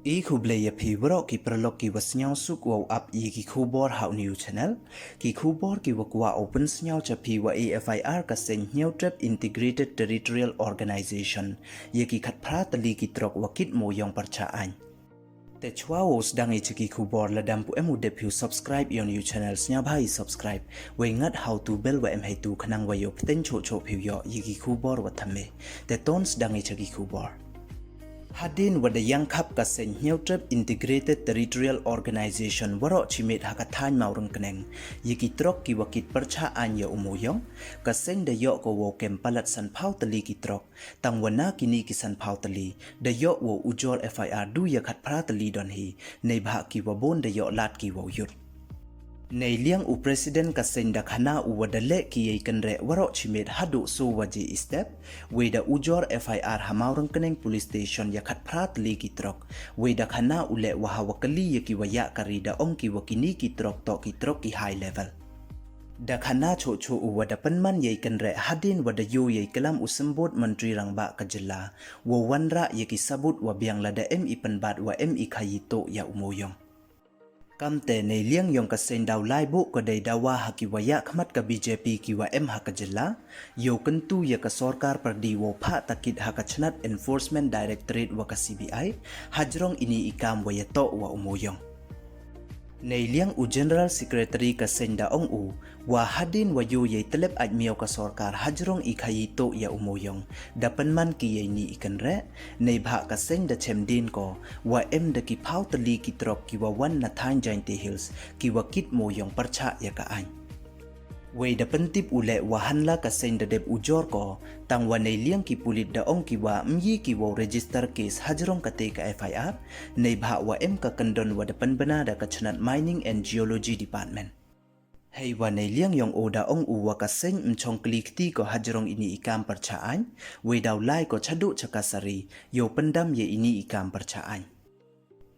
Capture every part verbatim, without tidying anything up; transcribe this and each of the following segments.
I khublei ya phi waroh ki paralok ki wa sniawsuk wow ap ya ki khubor ha u new channel. Ki khubor ki wa kwah u pynsniaw cha phi wa FIR ka seng Hynñiewtrep Integrated Territorial Organization ya ki khatphra tylli ki truck wa kit mooyong pyrchah aiñ. Te chwa wow sdang i cha ki khubor, lada ym pu em u dep phi u subscribe ya u new channel, sniawbha i subscribe, wei ngat ha u tu bell wa em heitu khnang wa yow pteng choh choh phi u yoh ya ki khubor wa thymme. Te ton sdang i cha ki khubor. Hadien wa da yangkhap ka seng Hynñiewtrep Integrated Territorial Organization waroh chimiet ha ka thaiñ Mawryngkneng ya ki truck ki wa kit pyrchah aiñ ya u mooyong, ka seng da yoh ko wow kem palat sanphaw tylli ki truck. Tang wa na kini ki sanphaw tylli da yoh wow ujor FIR du ya khatphra tylli don hi, neibhah ki wa boon da yoh lad ki wow yut. Neiliang u president ka seng da khana u wa da leh ki yei kynreh waroh chimiet haduh soo waje i step, wei da ujor FIR ha Mawryngkneng Police Station ya khatphra tylli ki truck, wei da khana u leh wa ha wa kylli ya ki wa yah kari da ong ki wa kini ki truck toh ki truck ki high level. Da khana choh choh u wa da pynman yei kynreh hadien wa da yoo yei klam u Symbud Myntri Rangbah ka jylla wow wanrah ya ki sabut wa biang lada em i pynbat wa em i khayi toh ya u mooyong. Kamte neiliang yong ka seng daw lai buh ko dei dawa ha ki wa yahkhmat ka BJP ki wa em ha ka jylla, yow kyntu ya ka sorkar pyrdi wow phah takit ha ka chnat Enforcement Directorate wa ka CBI hajrong ini i kam wa yatoh wa u mooyong. Neiliang u General Secretary ka seng da ong u wa hadien wa yoo yei tlep aid miaw ka sorkar hajrong i khayi toh ya u mooyong, da pynman ki yei ni i kynreh, neibhah ka seng da chem dien ko wa em da ki phaw tylli ki truck ki wa wan na thaiñ Jaintia Hills ki wa kit mooyong pyrchah ya ka aiñ. Wei da pyntip u leh wa hanla ka seng da dep ujor ko, tang wa neiliang ki pulit da ong ki wa ym ye ki wow register case hajrong kate ka FIR, neibhah wa em ka kyndon wa da pynbna da ka chnat Mining and Geology Department. Hei wa neiliang yong o da ong u wa ka seng ym chong kli kti ko hajrong ini i kam pyrchah aiñ, wei daw lai ko chaduh cha ka sari yow pyndam ya ini i kam pyrchah aiñ.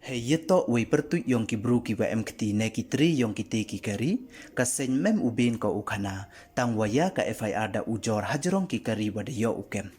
Hei yatoh wei pyrtuit yong ki bru ki wa em kti ne ki tri yong kite ki kari, ka seng ym em u bien ko u khana, tang wa ya ka FIR da ujor hajrong ki kari wa da yoh u kem.